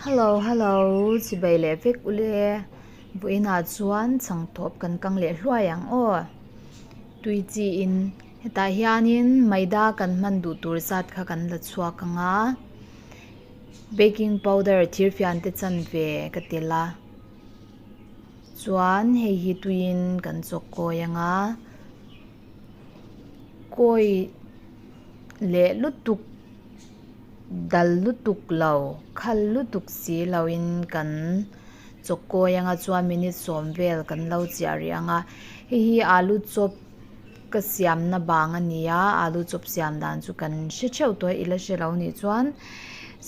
Hello hello chibai leh vek ule vawiinah chuan chhangthawp kan kang leh hluai ang aw tui chi in hetah hianin maida kan hman duh tur zat kha kan la chhuak ang a baking powder thirfian te chanve ka tel a chuan hei hi tuiin kan chawk kawi ang a kawi leh lutuk. Dal lutuk lo, khal lutuk si loin kan chawkkawi anga chuan minute sawm vel kan lo chiah rih ang a. Hei hi alu chawp ka siamna bang a ni a, alu chawp siam dan chu kan hre theuh tawh a, i la hre lo nih chuan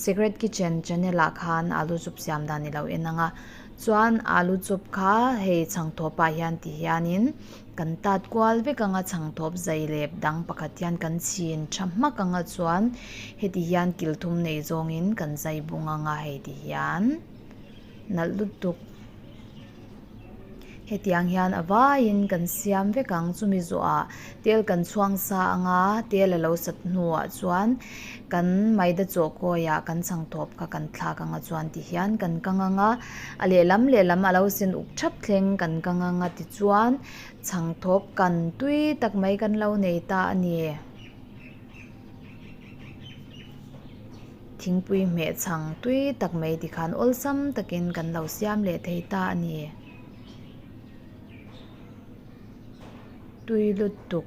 Secret Kitchen channel ah khan alu chawp siam dan i lo en ang a. Chuan alu chawp kha hei chhangthawp ah hian ti hianin. Kan tat kual vek anga chhangthawp zai lep dang pakhat hian kan chhin tha hmak anga chuan heti hian kil thum nei zawngin kan zai bung anga hei ti hian nalh lutuk hetiang hian a vaiin kan siam vek ang chumi zawhah tel kan chhuang sa anga tel a lo sat hnuah chuan kan maida chaw kawiah kan chhangthawp kha kan thlak anga chuan ti hian kan kang anga a lehlam lehlam a lo sen uk thap thleng kan kang anga tichuan chhangthawp kan tui tak mai kan lo nei ta a ni. Thingpui hmeh chhang tui tak mai tikhan awlsam takin kan lo siam leh thei ta a ni. Tui lutuk.